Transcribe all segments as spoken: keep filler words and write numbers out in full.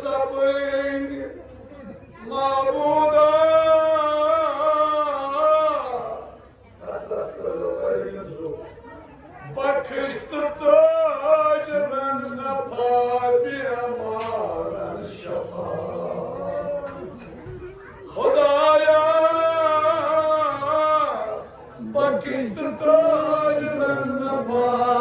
سپٕنۍ معبودا، حسرت کٔرِو، کٔرِو یہِ زُو۔ بخش تہٕ تاج رنگ نفع، بیمارن شفا۔ خدایا، بخش تہٕ تاج رنگ نفع۔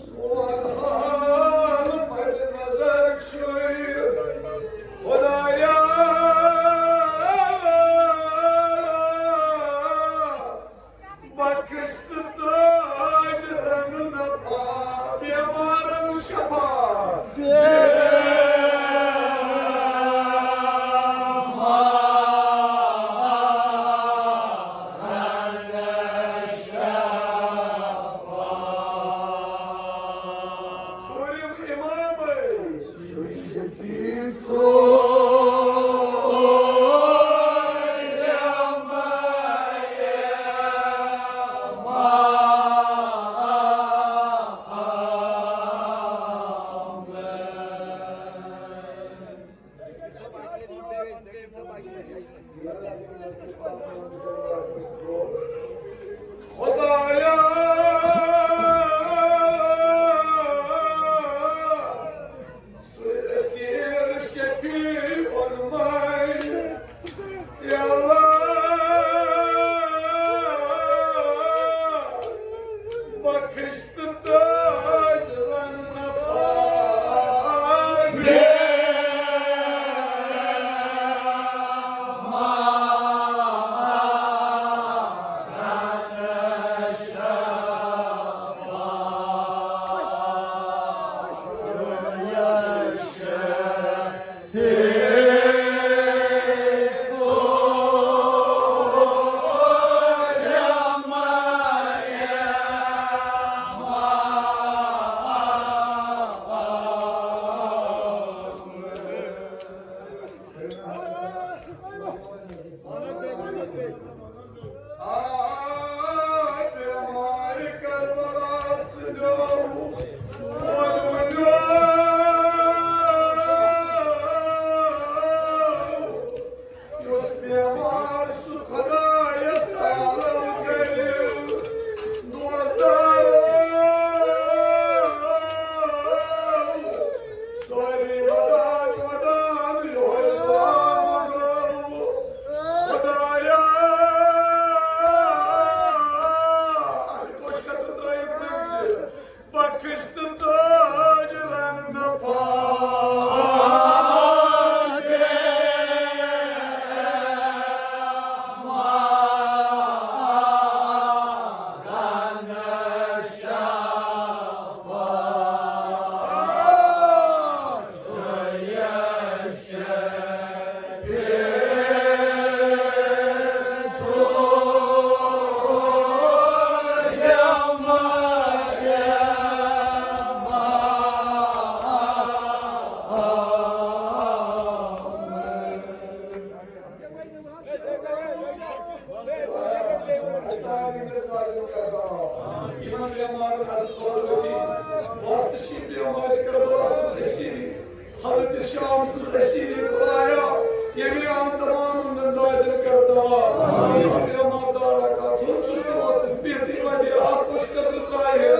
سون حال مد نظر چھُے خدایا، بخش تہٕ تاج رنگ نفع، بیمارن شفا۔ ژوٗرِم اِمامٕے۔ خدایا، سُہ اسیر شفیع اونماے، یا اللہ، بخش تہٕ تاج رنگ نفع۔ آ، بیمارِ کربلا سٕنٛدیو، ووٚن ؤنِو، یُس بیمار سُہ خۄدایس حالو کٔرِو، دوستارو۔ سٲری ودان ودان یِہوٚے دعا منٛگو۔ خدایا، اَتھ پوشہٕ قطرٕ ترٛٲیِتھ مےٚ زِ بخش تہٕ تاج رنگ نفع۔ یِمن بیمارن ہتہٕ ژورؤتھی واسطہٕ چھِ بیمارِ کربلا سٕنٛز اسیری حضرت شام سٕنٛز اسیری خدایا، ییٚمہِ آن تمام دندادن کر دوا۔ یِمن بیمار دارا کا تھوٚد چھُس نہٕ وۄتھُن بِہتٕے ودے اکھ پوشہٕ قطرٕ ترٛایہِ۔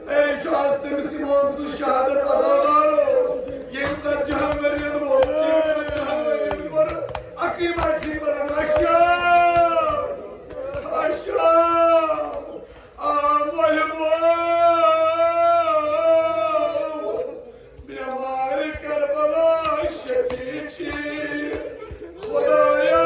اے چھُ از تٔمِس امام سٕنٛز شہادت عزادارو، ییٚمۍ ژتجی ہن ؤرین ووت، ییٚمۍ ژتجی ہن ؤرین کوٚر عقیٖدہ سۭتۍ پنُن اشیاء، اشیاء، آ، محبو، بیمارِ کربلا شفیع چھی خدایا۔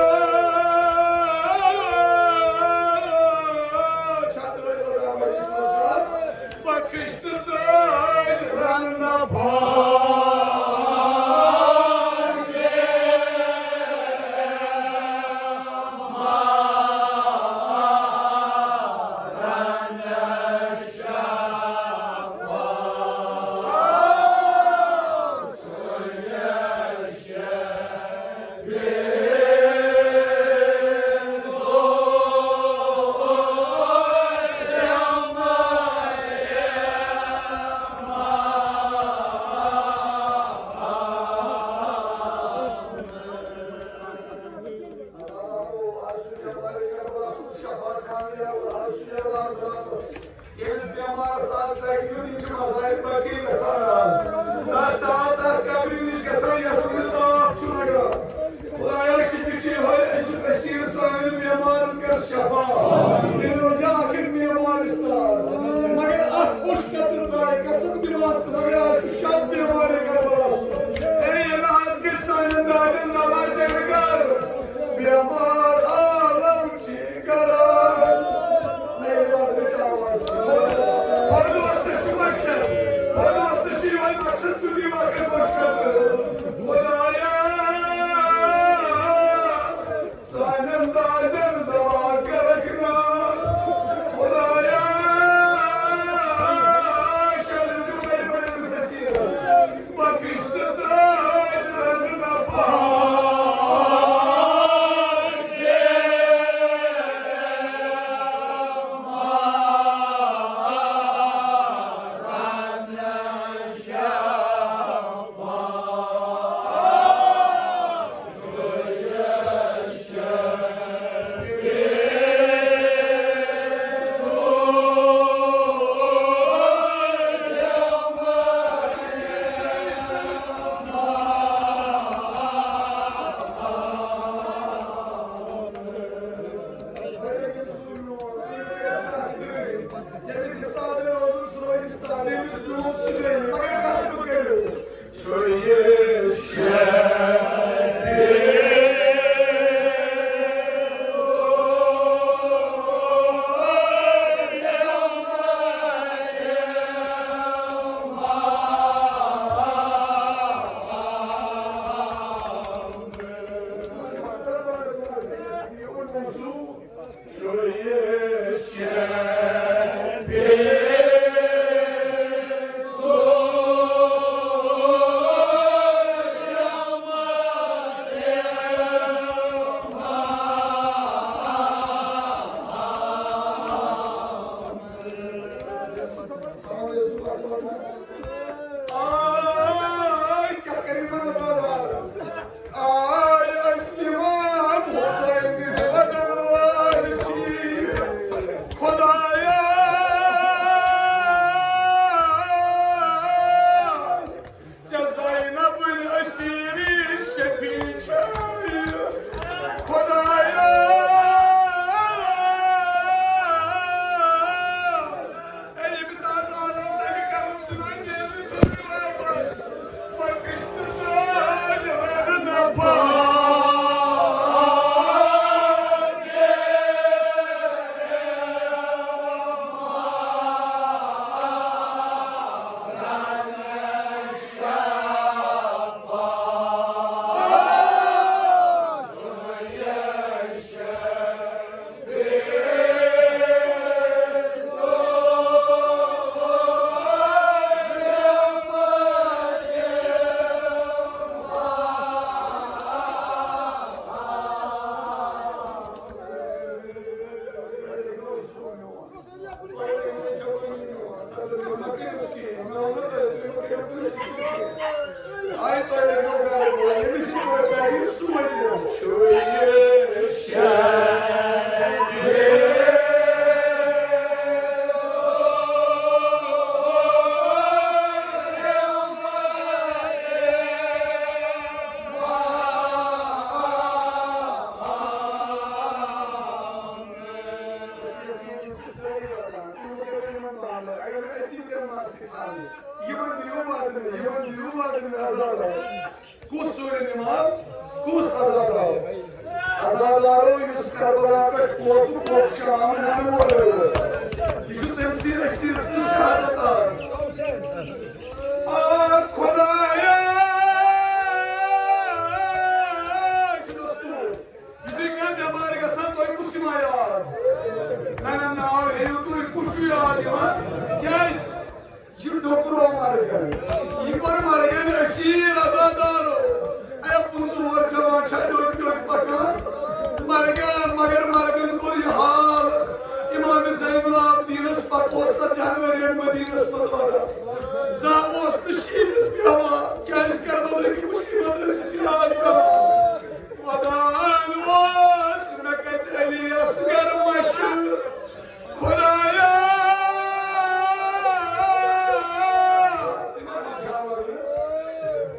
آے، کیٛاہ کَرِ یِمَن عذاب؟ آے، اَسہِ اِمام حُسین بِن بدن وٲلۍ چھِ۔ خۄدایا، ژےٚ زینب العشیری شفیع چھے۔ خۄدایا، اے، ییٚمِس آز عالم تیٚلہِ کرُن چھُنہ نیرُن ژھٕنُن واپس۔ وۄنۍ کٔژِ تہٕ ترٛٲے جوانہٕ نفر۔ یِمن دِیِو وعدٕ مےٚ، یِمن دِیِو وعدٕ مےٚ، عذاب آو۔ کُس ژوٗرِم اِمام؟ کُس عزادار؟ عزادارو، یُس کربلا پٮ۪ٹھ کوپہٕ کوپہٕ شام ننہٕ وول اوس، یہِ چھُ تٔمۍ سٕے أسیٖر سٕنٛز شہادت آز۔ آ خۄدایا، چھُ دستوٗر۔ یُتھُے کانٛہہ بٮ۪مار گژھان، تۄہہِ کُس چھُ یِوان یاد؟ نہ، نہ، ناو ہیٚیِو تُہۍ، کُس چھُ یاد یِوان؟ کیٛازِ؟ یہِ ڈوکرو مرگن، یہِ کوٚر مرگن أسیٖر عزادارو۔ اے پٕنٛژٕہ وُہُر جوان چھا ڈوکۍ ڈوکۍ پکان؟ مرگن، مگر مرگن کوٚر یہِ حال۔ امام زین العابدینس پتہٕ اوس ستتھن ؤرین مدینس منٛز ودان۔ زانٛہہ اوس نہٕ شیٖنس بیٚہوان، کیٛازِ کربلٕکۍ مصیبت ٲسِس یاد پٮ۪وان۔ ودان اوس مےٚ کتہِ علی اصغر مشہوٗر۔ خۄدایا،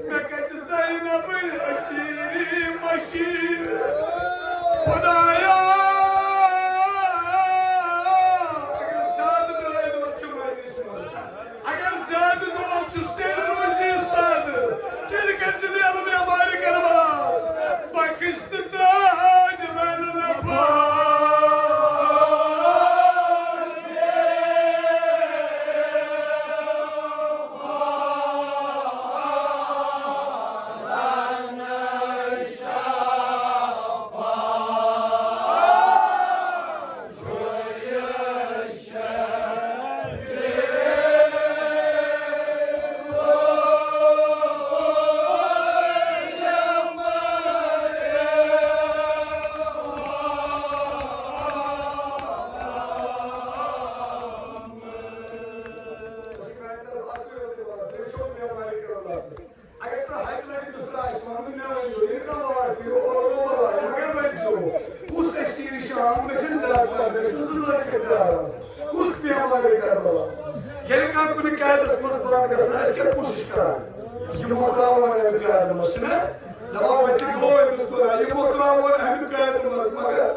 مےٚ کتہِ زینبٕنۍ أسیٖری مٔشیٖر؟ خۄدایا، اگر زیادٕ درٛٲے دۄہ چھُ مٲلِس منٛز، اگر زیادٕ دۄہ چھُس، تیٚلہِ روزِ یہِ سادٕ، تیٚلہِ کٔرۍ زِ نیرٕ مےٚ مارِ کربلاہس، بخش تہٕ تاج رنہٕ نفر۔ اگر تۄہہِ ہتہِ لٹہِ مِثرا آسہِ وَنُن، مےٚ ؤنۍزیو، ییٚلہِ کانٛہہ وار پیٚیہِ، اورٕ وَلہٕ، مگر ؤنۍزیو، کُس اسیٖر شام؟ مےٚ چھِنہٕ زیادٕ پَتہ، مےٚ چھُ زٕ ذٲکِر پیاران۔ کُس بیمارِ کربلا؟ ییٚلہِ کانٛہہ کُنہِ قیدس منٛز بنٛد گژھان، أسۍ کیٛاہ کوٗشِش کران؟ یہِ مۄکلاوون اَمہِ قیدٕ منٛز، چھِنہ؟ دَپان، وۄنۍ تہِ گوٚو أمِس گۄناہ، یہِ مۄکلاوون اَمہِ قیدٕ منٛز، مگر،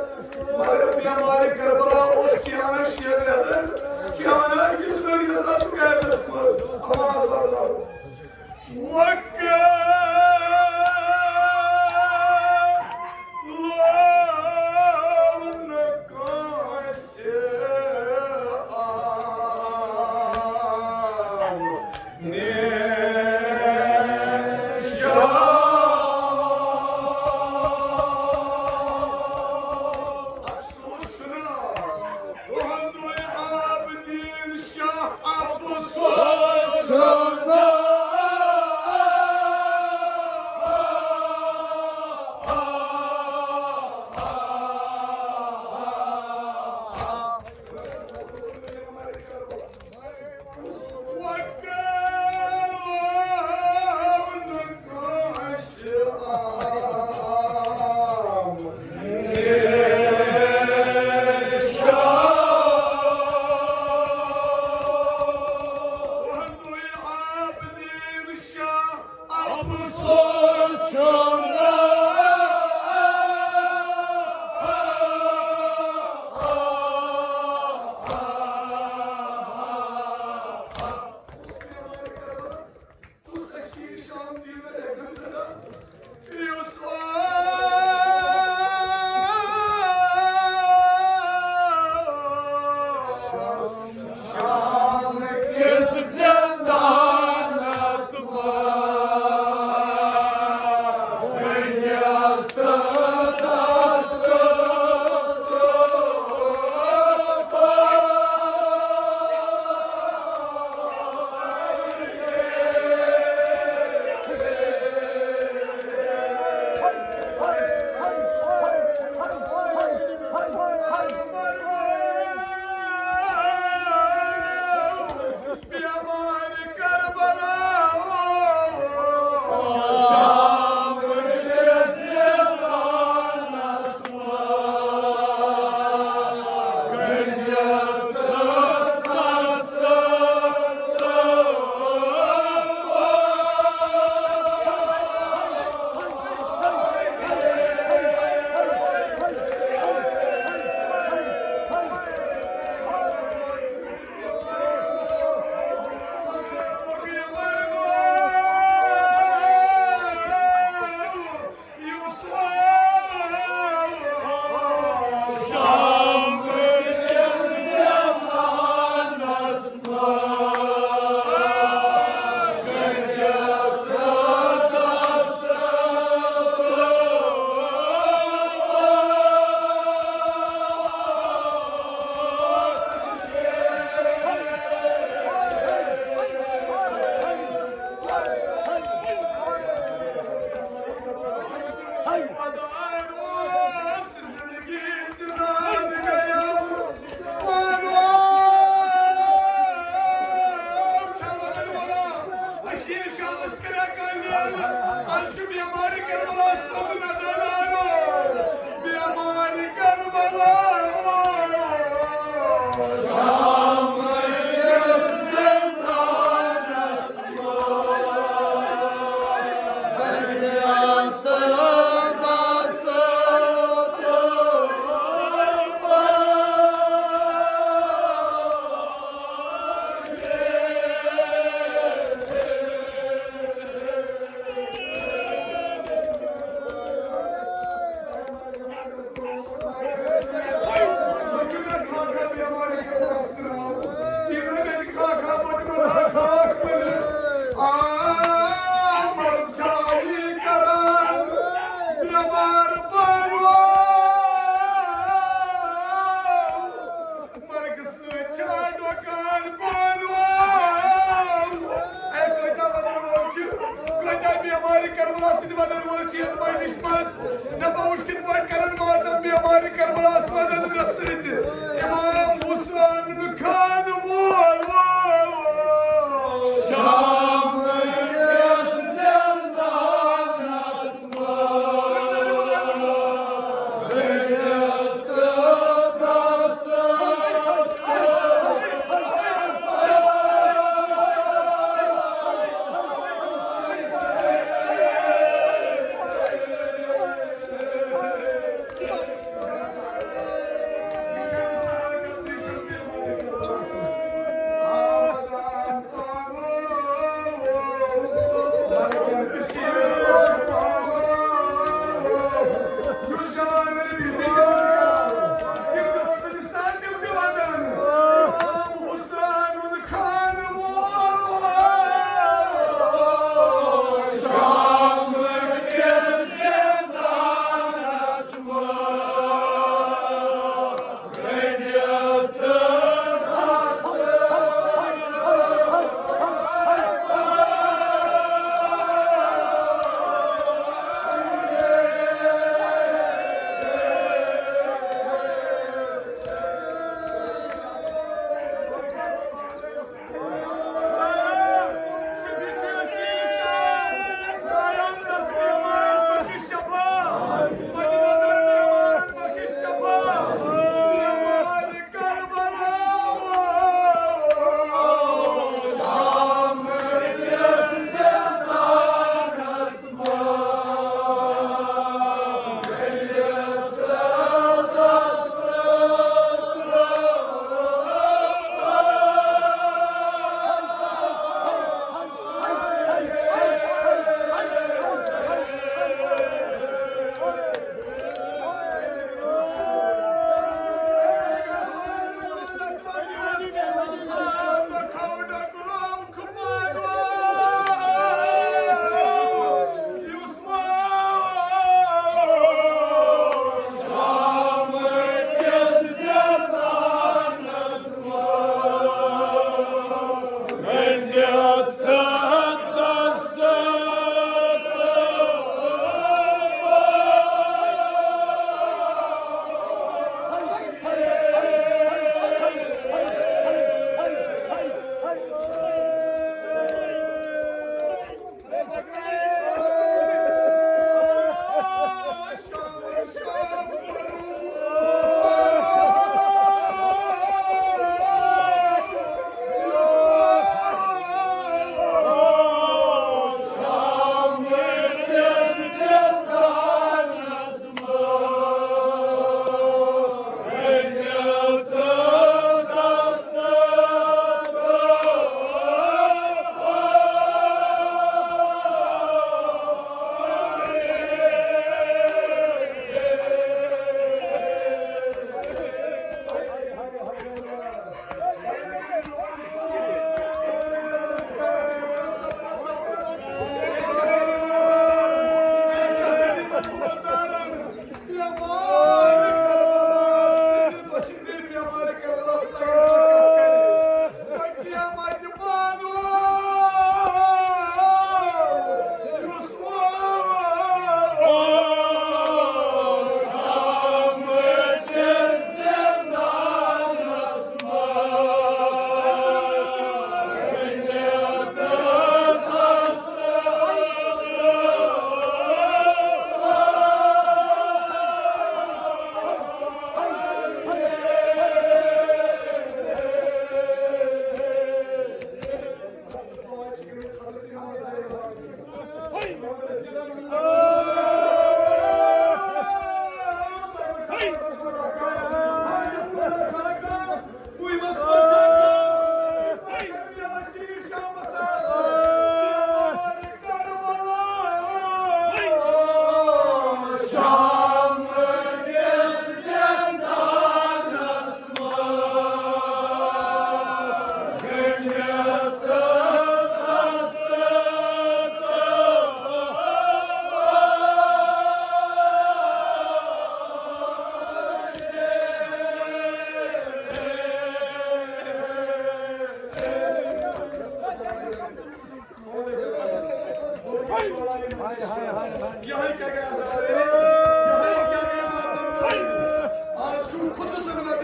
مگر بیمارِ کربلا اوس کینٛہہ وَنان شیٚن رٮ۪تن، کینٛہہ وَنان أکِس ؤریَس اَتھ قیدس منٛز۔ اَما عذاب۔ مکہ لوٚب نہٕ کٲنٛسہِ آو نِشان۔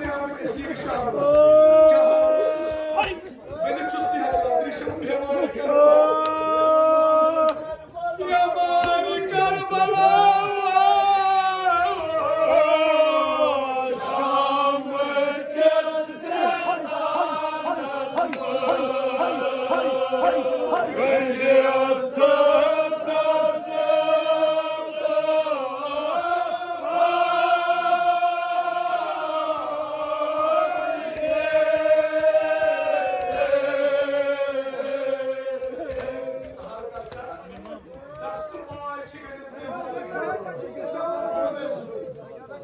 آمٕتۍ اسیٖر شامس۔ کیٛاہ حال اوسُس؟ ؤنِتھ چھُس نہٕ ہٮ۪کان، رِشم بیمارِ کربلا۔ بیمارِ کربلا۔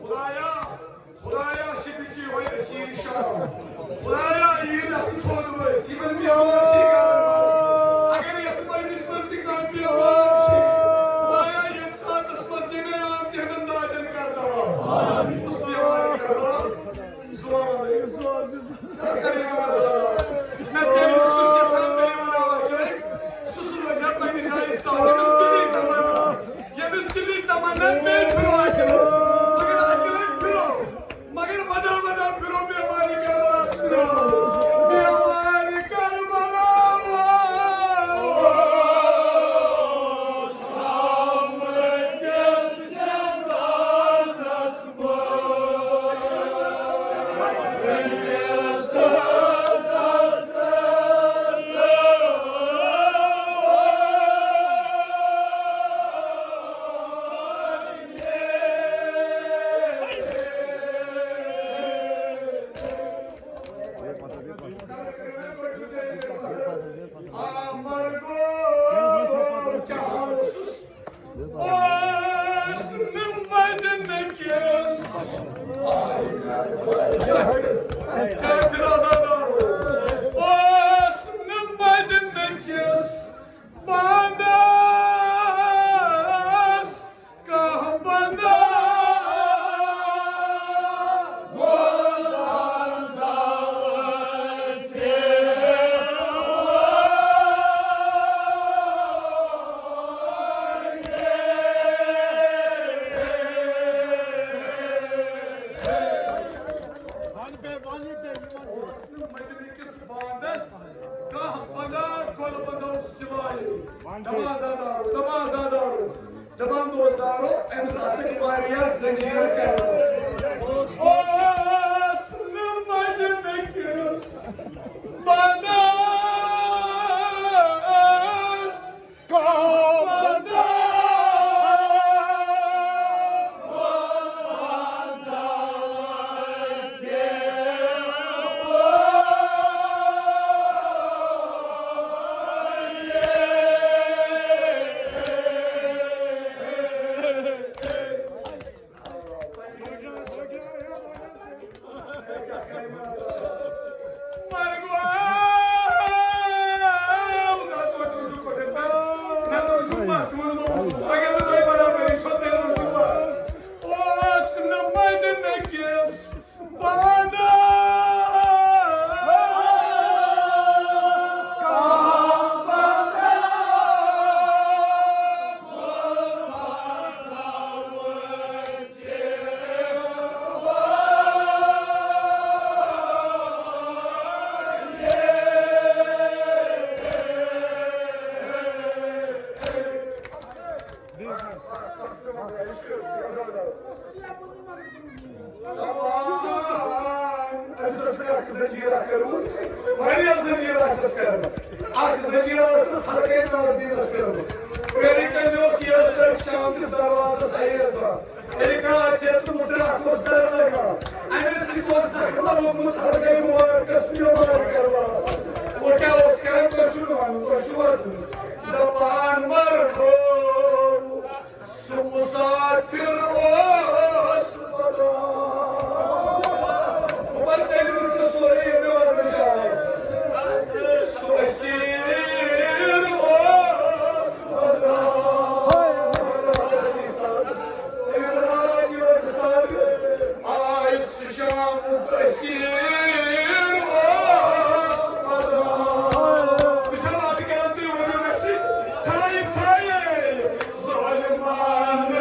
خدایا، خدایا، شفیع چی ہوئی اسیر شام۔ خدایا، عید اکھ تھوٚد وٲتۍ، یِمن بیمار چھی گرن منٛز۔ اگر یتھ مجلس منٛز تہِ کانٛہہ بیمار چھی، خدایا، یتھ ساتس منٛز ییٚمہِ آو تِہنٛدٮ۪ن دادٮ۪ن کر دوا۔ کُس بیمار کربلا؟ زُوان وَنٕے۔ کر کر یِمن عذاب۔ نہ تیٚلہِ یُس یُس یژھان بیٚیہِ وَناو اکہِ لٹہِ، سُہ سُہ روزِ ہا پننہِ جایہِ استاد۔ ییٚمِس دِلی تمنا، ییٚمِس دِلی تمنا بیٚیہِ پھِرو اکہِ لٹہِ۔ مگر اکہِ لٹہِ پھِرو۔ مگر ودا ودا پھرو بیمارِ کربلا۔ بیمارِ کربلا۔ آ، مرگو، کیٛاہ حال اوسُس؟ اوس نہٕ مدینہٕ کِس۔ کیٛاہ فِرازادار اوس؟ اوس نہٕ مدینہٕ کِس۔ بندس کانٛہہ بندہ۔ اوس نہٕ مدینہٕ کِس باندس کانٛہہ بندہ گۄلہٕ بندو سوائے۔ دمازادارو، دمازادارو، دمان دوستدارو، أمِس آسٕکھ واریاہ زنجیٖر کٔرمٕژ۔ اوس نہٕ مدینہٕ کِس باندس اوس نہٕ مدینہٕ کِس باندس۔ أمِس ٲس مےٚ اکھ زنجیٖر اکھ کٔرمٕژ، واریاہ زنجیٖر ٲسٕس کٔرمٕژ۔ اکھ زنجیٖر ٲسٕس حلقے ناز دیٖنس کٔرمٕژ۔ کٔرِتھ لیوٚکھ یہِ ٲس أتھۍ شام کِس دروازس ایز یِوان۔ تیٚلہِ کانٛہہ ژےٚ تہٕ مُژراہ کُس در لگان؟ اَمے سۭتۍ اوس زخمہ لوٚگمُت حلقے مُبارکس بیمار کرنس۔ وۄنۍ کیٛاہ اوس کران، تۄہہِ چھُو نہٕ وَنُن، تۄہہِ چھُو وَنُن۔ دَپان مَرگو سُہ مُسافِر اوس پَکان۔ بہٕ پَرٕ تیٚلہِ مِصرٕ سورُے، ییٚلہِ مےٚ وَننٕچ آواز۔ سُہ أسیٖر اوس پَکان۔ آے شامُک أسیٖر اوس پَکان۔ بہٕ چھُس اَتھ کَران، تُہۍ ؤنِو مےٚ سۭتۍ، ژھایہِ، ژھایہِ، ظٲلِمان۔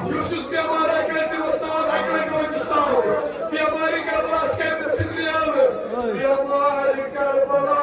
یُس یُس بٮ۪مار آسہِ، کٔرۍ تٔمِس تاو، اَکہِ لَٹہِ روزِ تاو۔ بٮ۪مارِ کربلاہَس کٔرۍ مےٚ سۭتۍ لیلہٕ۔ بٮ۪مارِ کربلا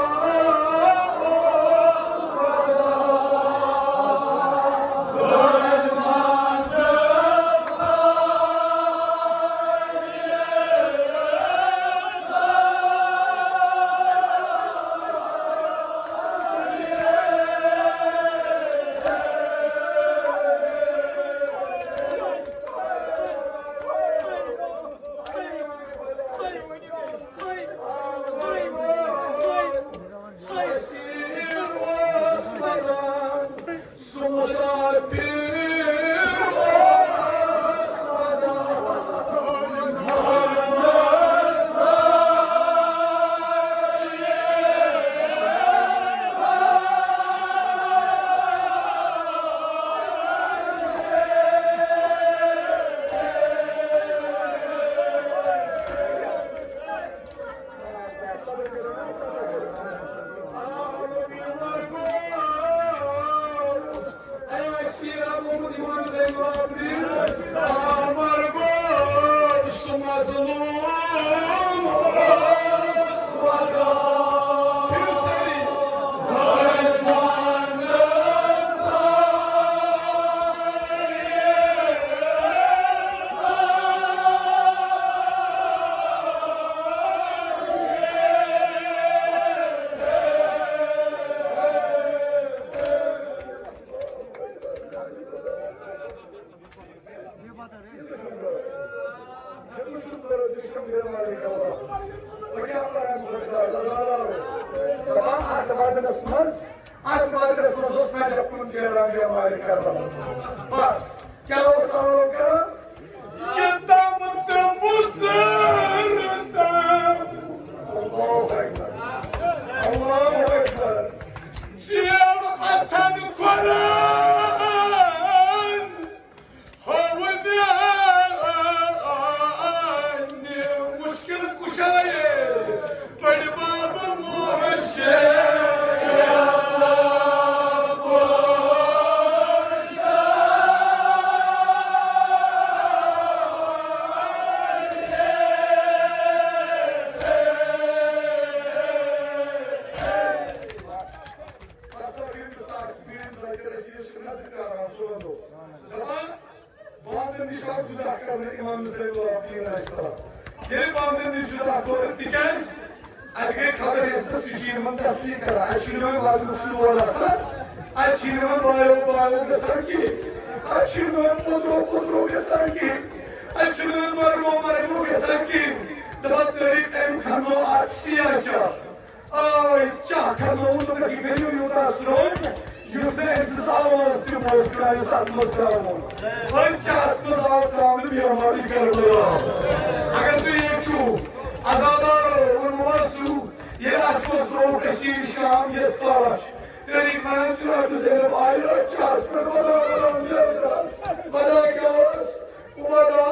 اوس دپان اتھ بدلس منٛز، اتھ بدلس منٛز اوس نجف کُن پھیران بٮ۪مارِ کربلا۔ بس، کیٛاہ اوس عمل کران؟ یہِ دم تہٕ مُژر دم۔ اللہ اکبر۔ اللہ اکبر۔ شیل اتھن قرآن۔ ہاوٕ میانہِ مُشکِل کُشایے، بٔڑِ بابہٕ مُشکِل۔ دپان، باندن نِش آو جُدا کرنہٕ امام زین العابدین علیہ السلام۔ ییٚلہِ باندن نِش جُدا کوٚر، تِکیٛازِ اَتہِ گٔے خبر عزتس، یہِ چھُ یِمن تصدیٖق کران۔ اَتہِ چھُنہٕ وۄنۍ وَدُن شور آسان، اَتہِ چھِنہٕ وۄنۍ بایو بایو گژھان کِہیٖنۍ، اَتہِ چھِنہٕ وۄنۍ پوٚترو پوٚترو گژھان کِہیٖنۍ، اَتہِ چھُنہٕ وۄنۍ مرگو مرگو گژھان کِہیٖنۍ۔ دَپان، طٲریق أمۍ کھنو اکھ سیاہ چاہ۔ آے چاہ کھنووُن، دوٚپُکھ، یہِ کٔرِو یوٗتاہ سرٛوٚن، یُتھ نہٕ أمۍ سٕنٛز آواز تہِ بوزِ کانٛہہ، یُس اَتھ منٛز ترٛاوُن۔ أتھۍ چاہَس منٛز آو ترٛاونہٕ بٮ۪مارِ کربلا۔ اگر تُہۍ ییٚتہِ چھِو، عزادارو، ووٚنمو حظ چھُ، ییٚلہِ اَتھ منٛز ترٛوو کٔشیٖرِ شام یَس پاش، تٲریٖخ وَنان چھِ، رۄبہِ زینب آیہِ أتھۍ چاہَس پٮ۪ٹھ، وَدان، وَدان، وَدان کیٛاہ اوس؟ وَدان۔